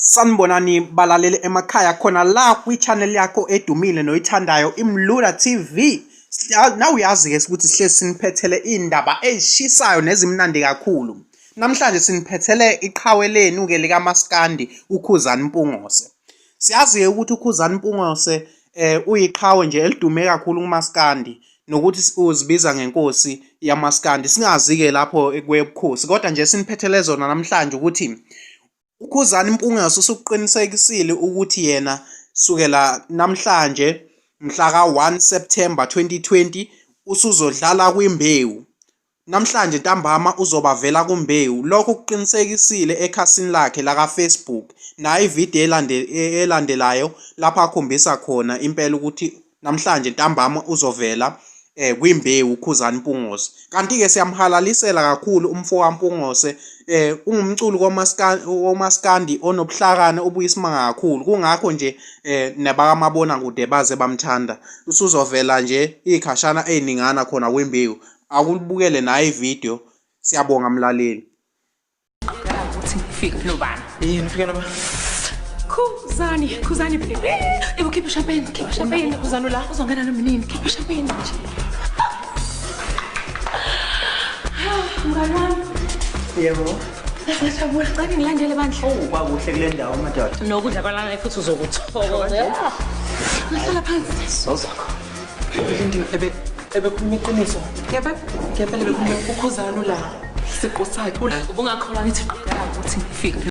Sanibonani balaleli emakhaya khona la kwi-channel yakho edumile noyithandayo iMlula TV. Nawe uyazi-ke ukuthi sihlezi siniphethele iy'ndaba ey'shisayo nezimnandi kakhulu. Namhlanje siniphethele iqhawe lenu-ke likaMaskandi uKhuzani Mpungose. Siyazi-ke ukuthi uKhuzani Mpungose uyiqhawe nje elidume kakhulu kuMaskandi nokuthi uzibiza ngenkosi yamaskandi. Singazi-ke lapho kweyobukhosi kodwa nje siniphethele zona namhlanje ukuthi UKhuzani Mpungose usukuqinisekisile ukuthi yena sukela namhlanje mhla ka-1 September 2020 usuzodlala kwiMbewu. Namhlanje ntambama uzobavela kuMbewu. Lokho ukuqinisekisile ekhasini lakhe laka-Facebook. Nayo ividiyo elandelayo lapho akhombisa khona impela ukuthi namhlanje ntambama uzovela eh kwimbewu uKhuzani Mpungose. Kanti-ke siyamhalalisela kakhulu umfo kaMpungose eh ungumculi womaskandi onobuhlakani obuya isimanga kakhulu. Kungakho nje eh nabakamabonakude baze bamthanda. Usuzovela nje ikhashana eziningana khona kwimbewu. Akulibukele naye ivideo. Siyabonga mlaleli. Uthi ngifike nobani? Yini ufike nobani? Khuzani, Khuzani baby. Ibo khipha champagne, khipha champagne. Khuzani la uzongena noma nini? Khipha champagne nje. Mngani wami. Yebo. Ngiyajabula, cela ngilandele bandla. Oh, kwakuhle kule ndawo madoda. Nokudla kwalana futhi uzokuthokoza. Ngihlala phansi. Sozakho. Lindiwe ebe ebekhuluma iqiniso. Ngempela, Ngempela bekhuluma ukhuzani la. Siqu sakhe. Ubungakholwa ngithi ukuthi ngifike.